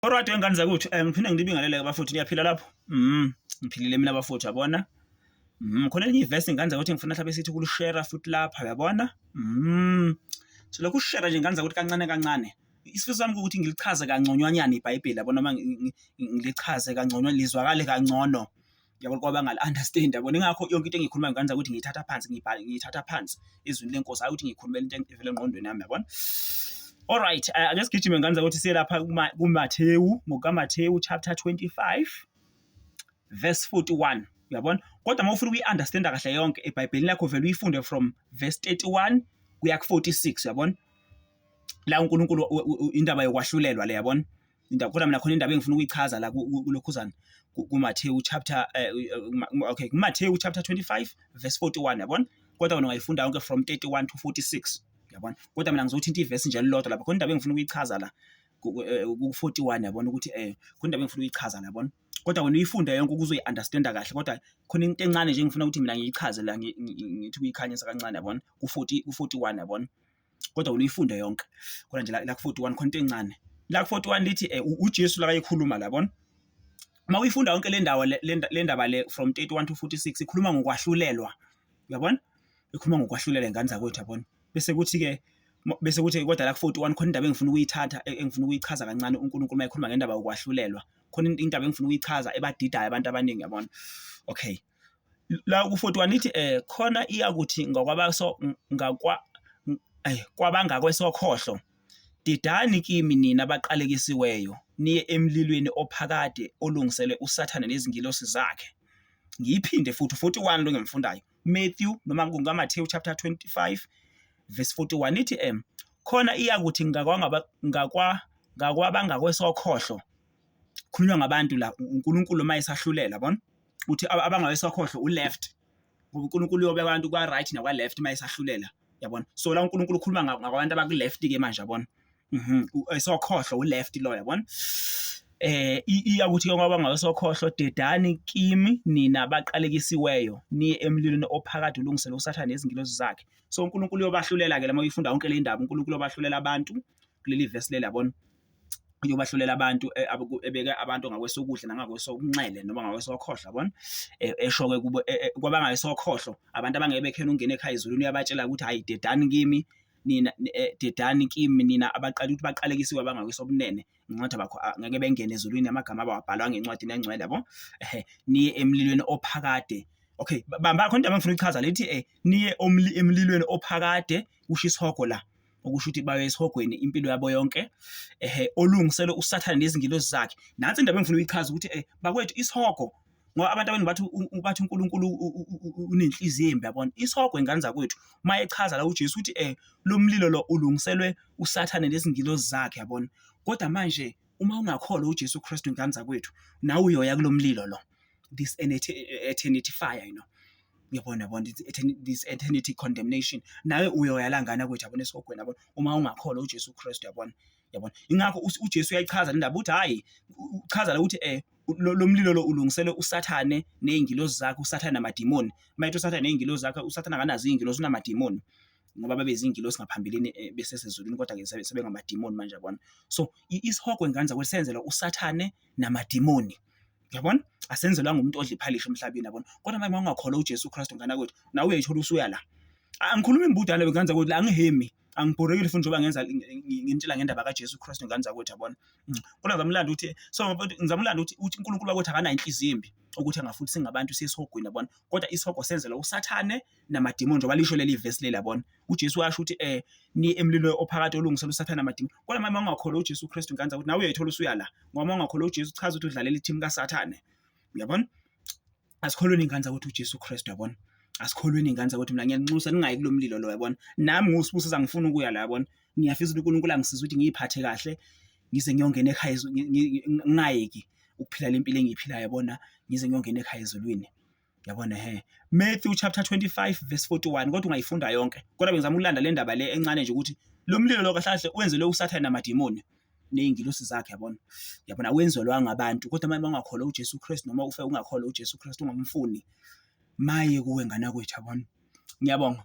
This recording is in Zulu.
Alright wengane zakwethu, ngiphinde ngilibingelele bafowethu, niyaphila lapho? Ngiphilile mina bafowethu, yabona? Khona elinye ivesi ngane zakwethu engifuna mhlawumbe sithi ukulishera futhi lapha, uyabona? So lokhu ushera nje ngane zakwethu kancane kancane. Isifiso sami ukuthi ngilichaze kangconywanyana iBhayibheli, yabona, uma ngilichaze kangcono lizwakale kangcono. Yabo kwabangali-understand yabona, ingakho yonke into engiyikhulumayo ngane zakwethu ngiyithatha phansi, ngiyibhale ngiyithatha phansi ezwini lenkosi, hhayi ukuthi ngiyikhulumela into evela engqondweni yami, yabona. Alright, ake sigijime ngane zakwethu siye lapha kuMathewu, ngokukaMathewu chapter 25 verse 41, uyabona. Kodwa uma ufuna ukuyi-understanda kahle yonke eBhayibhelini lakho vele uyifunde from verse 31 kuya ku-46, uyabona. La uNkulunkulu indaba yokwahlulelwa le, yabona. Indaba kodwa mina khona indaba engifuna ukuyichaza la kulokhuzana kuMathewu chapter okay, kuMathewu chapter 25 verse 41, yabona. Kodwa wena ungayifunda yonke from 31 to 46, yabona. Kodwa mina ngizothinta ivesi nje elilodwa lapha, khona indaba engifuna ukuyichaza la ku-41, yabona, ukuthi khona indaba engifuna ukuyichaza la, yabona. Kodwa wena uyifunde yonke ukuze uyi-understanda kahle, kodwa khona into encane nje engifuna ukuthi mina ngiyichaze la, ngithi ukuyikhanyisa kancane, yabona, ku-40 ku-41, yabona. Kodwa wena uyifunde yonke. Kodwa nje la ku-41 khona into encane la ku-41 lithi uJesu la kayikhuluma la, yabona. Uma uyifunda yonke le ndawo le ndaba le from 31 to 46 ikhuluma ngokwahlulelwa, uyabona, ikhuluma ngokwahlulelwa ingane zakwethu, yabona. Bese kuthi-ke bese kuthi kodwa la ku-41 khona indaba engifuna ukuyithatha, engifuna ukuyichaza kancane. uNkulunkulu uma ekhuluma ngendaba yokwahlulelwa, khona indaba engifuna ukuyichaza ebadidayo abantu abaningi, yabona. Okay, la ku-41 lithi khona iyakuthi ngakwabaso ngakwa kwabangakwesokhohlo, didani kimi nina abaqalekisiweyo, niye emlilweni ophakade olungiselwe uSathane nezingilosi zakhe. Ngiyiphinde futhi 41 lo ngimfundayo, Matthew noma kungaMathewu chapter 25 verse 41 ithi khona iyakuthi ngakwa ngakwabangakwesokhokho, khulunywa ngabantu la, uNkulunkulu uma esahlulela, yabona, uthi abangawesokhohlo u-left, ngoba uNkulunkulu uyobeka abantu kwa-right nakwa-left uma esahlulela, yabona. So la uNkulunkulu ukhuluma ngabantu abaku-left-ke manje, yabona. Esokhohlo u-left lo, yabona. Iyakuthi-ke kwabangawesokhohlo, dedani kimi nina abaqalekisiweyo, niye emlilweni ophakade ulungiselwe uSathane nezingilosi zakhe. So uNkulunkulu uyobahlulela-ke la uma uyifunda yonke le ndaba, uNkulunkulu uyobahlulela abantu kuleli vesi leli, yabona. Uyobahlulela abantu ebeke abantu ngakwesokudla nangakwesokunxele noma ngakwesokhohlo, yabona. Esho-ke kubo kwabangayesokhohlo, abantu abangeke bekhena ukungena ekhaya ezulwini, uyabatshela ukuthi hhayi, dedani kimi nina, dedani kimi nina abaqala ukuthi baqalekisiwe abangakwesobunene, ngenxa bakho ngeke bengene ezulwini, amagama abo awabhalwanga encwadini engcwele, yabo. Ehhe, niye emlilweni ophakade. Okay, bamba khona indaba engifuna ukuyichaza lethi niye emlilweni ophakade, kusho isihogo la, okusho ukuthi baye esihogweni impilo yabo yonke, ehe, olungiselwe uSathane nezingilosi zakhe. Nansi indaba engifuna ukuyichaza ukuthi bakwethu, isihogo, ngoba abantu abaningi bathi bathi uNkulunkulu unenhliziyo embi, yabona. Isihogo ingane zakwethu, uma echaza la uJesu uthi lo mlilo lo ulungiselwe uSathane nezingilosi zakhe, yabona. Kodwa manje uma ungakholwa uJesu Kristu, ingane zakwethu, nawe uyoya kulo mlilo lo, this eternity fire, you know, uyabona, yabona, this eternity condemnation, nawe uyoya la ngane kwethu, yabona, esihogweni, yabona, uma ungakholwa uJesu Kristu, yabona, yabona. Ingakho uJesu uyayichaza le ndaba, uthi hhayi, uchaza la ukuthi lo mlilo lo ulungiselwe uSathane ney'ngilosi zakhe, uSathane namadimoni. Uma ethi uSathane ney'ngilosi zakhe, uSathane akanazo iy'ngilosi, unamadimoni, ngoba babezingilosi ngaphambilini besesezulwini, kodwa-ke sebengamadimoni manje, yabona. So isihogo ingane zakwethu senzelwa uSathane namadimoni, uyabona, asenzelwanga umuntu odla iphalishi emhlabeni, yabona. Kodwa manje uma ungakholwa uJesu Kristu, ngane yakwethu, nawe uyayithola usuya la. Angikhulumi imbudane ngane zakwethu la, angihemi, angibhorekile futhi njengoba ngenza nginitshela ngendaba kaJesu Kristu, ngane zakwethu, yabona. Kodwa ngizama ulanda ukuthi so ngizama ulanda ukuthi uthi uNkulunkulu wakwethu akanayo inhliziyo embi ukuthi angafuthi singabantu siye esihogweni, yabona. Kodwa isihogo senzelwa uSathane namadimoni, njengoba lisho leli vesi leli, yabona. uJesu washo ukuthi niye emlilweni ophakade olungiselwe uSathane namadimoni. Kodwa manje uma ungakholwa uJesu Kristu, ngane zakwethu, nawe uyayithola usuya la, ngoba uma ungakholwa uJesu chaza ukuthi udlalela i-team kaSathane, uyabona. Asikholweni ingane zakwethu uJesu Kristu, yabona. Asikholweni ingane zakwethu, mina ngiyaninxusa ningayi kulo mlilo lo, yabona. Nami ngusibusiso angifuni ukuya la, yabona. Ngiyafisa ukuthi uNkulunkulu angisize ukuthi ngiyiphathe kahle, ngize ngiyongena ekhaya, ngingayeki ukuphila le mpilo engiyiphilayo, yabona, ngize ngiyongena ekhaya ezulwini, yabona. He, Matthew chapter 25 verse 41, kodwa ungayifunda yonke. Kodwa bengizama ukulanda le ndaba le encane nje ukuthi lo mlilo lo kahle kahle wenzelwe uSathane namadimoni ney'ngilosi zakhe, yabona, yabona, awenzelwanga abantu. Kodwa manje uma ungakholwa uJesu Kristu, noma ufe ungakholwa uJesu Kristu, ungamfuni, maye kuwe ngane yakwethu, yabona. Ngiyabonga.